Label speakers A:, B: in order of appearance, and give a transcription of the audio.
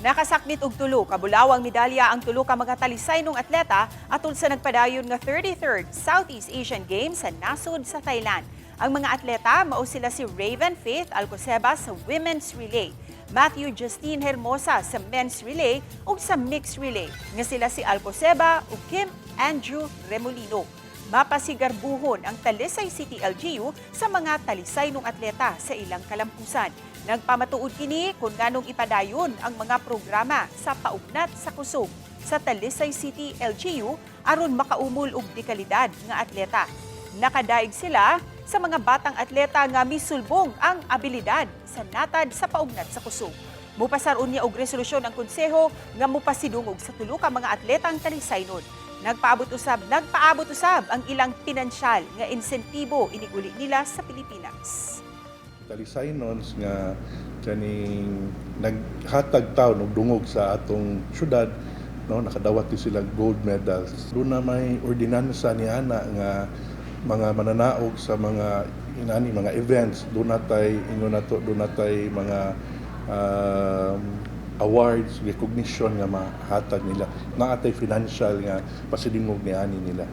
A: Nakasakmit og tulo ka bulawang medalya ang tulo ka mga talisaynong atleta atol sa nagpadayon nga 33rd Southeast Asian Games sa nasod sa Thailand. Ang mga atleta mao sila si Raven Faith Alcoseba sa women's relay, Matthew Justine Hermosa sa men's relay ug sa mixed relay nga sila si Alcoseba ug Kim Andrew Remolino. Mapasigarbuhon ang Talisay City LGU sa mga talisaynong atleta sa ilang kalampusan. Nagpamatuod kini kung nganong ipadayon ang mga programa sa paugnat sa kusog sa Talisay City LGU aron makaumol og dekalidad nga atleta. Nakadaig sila sa mga batang atleta nga misulbong ang abilidad sa natad sa paugnat sa kusog. Mupasar unya og resolusyon ang konseho nga mupasidungog sa tulo ka mga atletang talisaynon. Nagpaabot usab ang ilang pinansyal nga insentibo iniguli nila sa Pilipinas.
B: Talisaynons nga kaning naghatag taon og dungog sa atong syudad, no, nakadawat din sila gold medals. Duna may ordinansa ni ana nga mga mananaog sa mga inani mga events, duna tay ingon nato, duna tay mga awards, recognition nga mahatag nila, naa tay financial nga pasidungog ni ani nila.